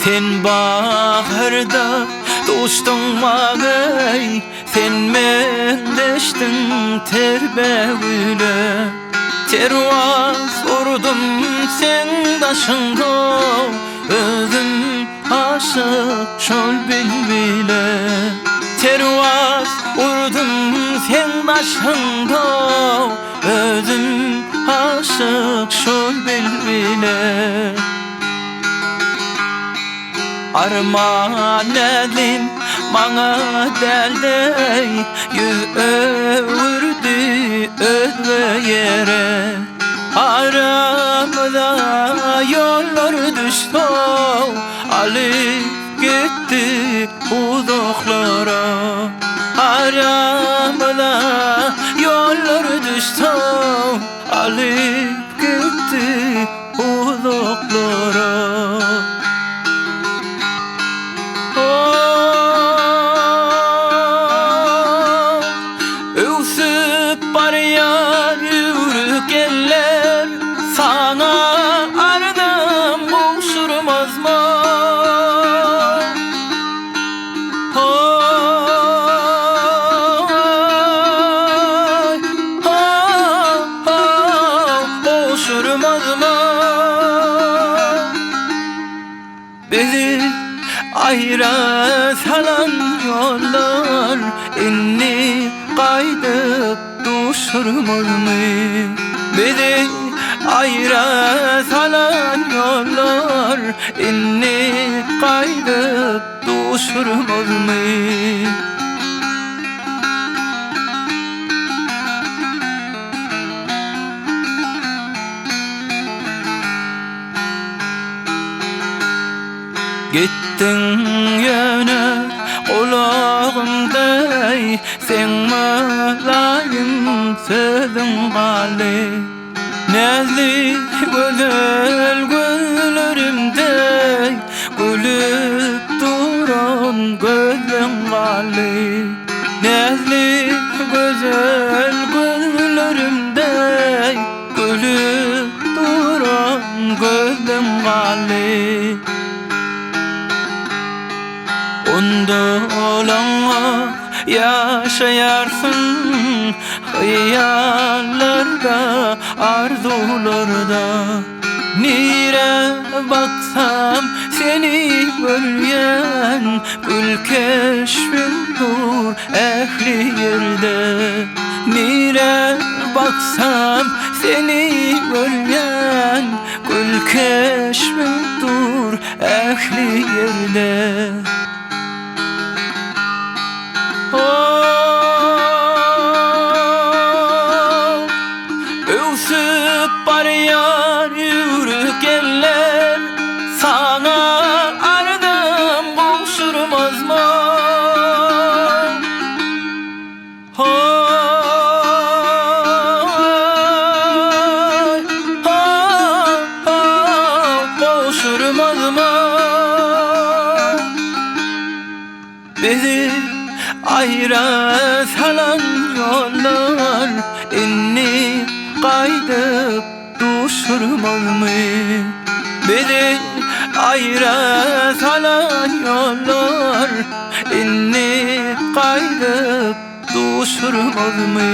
Sen baharda duşduň maňa, Sen meňzeşdiň ter bägüle. Perwaz urdum seň daşyňda, Özüm aşyk şol bilbile. Perwaz urdum seň daşyňda, Özüm aşyk şol bilbile. Arman näzlim maňa däl-de, Ýüz öwürdi özge ýere. Aramyza ýollar düşse, Alyp gitdi uzaklara. Aramyza ýollar düşse, Alyp gitdi uzaklara. Öwsüp barýar ýüwrük eller, Saňa arzym gowşurmazmy? Gowşurmazmy? Bizi aýra salan ýollar indi gaýdyp duşurmazmy? Bizi aýra salan ýollar indi gaýdyp duşurmazmy? Gitdiň ýöne gulagymda seň mylaýym sözüň galdy. Näzli gözel gözlerimde gülüp duran gözleň galdy. Näzli gözel gözlerimde Gülüp duran gözlem galdy. Onda olaňa ýaşaýarsyň Hyýallarda, arzuwlarda. Nirä baksam seni görýän, Gül keşbiň dur ähli ýerde. Nirä baksam seni görýän, Gül keşbiň dur ähli ýerde. Öwsüp barýar ýüwrük eller, Saňa arzym gowşurmazmy? Gowşurmazmy? Bizi aýra salan ýollar indi gaýdyp duşurmazmy? Bizi aýra salan ýollar indi gaýdyp duşurmazmy?